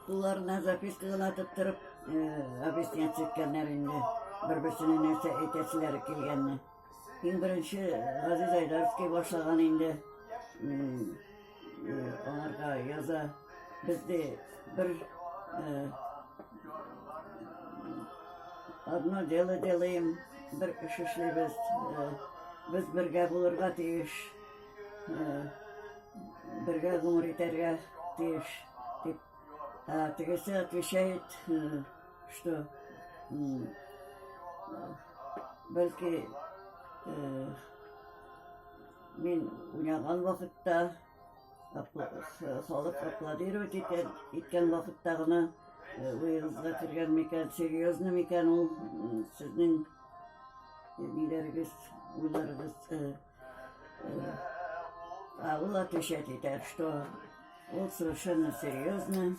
Кулларына записка гына тоттырып, объясняться иткәннәр инде, бер-берсенә нәрсә әйтәселәре килгәнне. Иң беренче Газиз Айдарский башлаган инде. Аларга яза. Без дә бер одно дело делаем, бер эш эшлибез. Без бергә булырга тиеш. Бергә гомер итәргә тиеш дип. А тегесе отвечает, что бәлки мин уйнаган вакытта халык аплодировать иткән, иткән вакытта гына уегызга кергән микән, серьезно микән ул сезнең ниләрегез, уйларыгыз. А ул отвечать итә, что ул совершенно серьезно.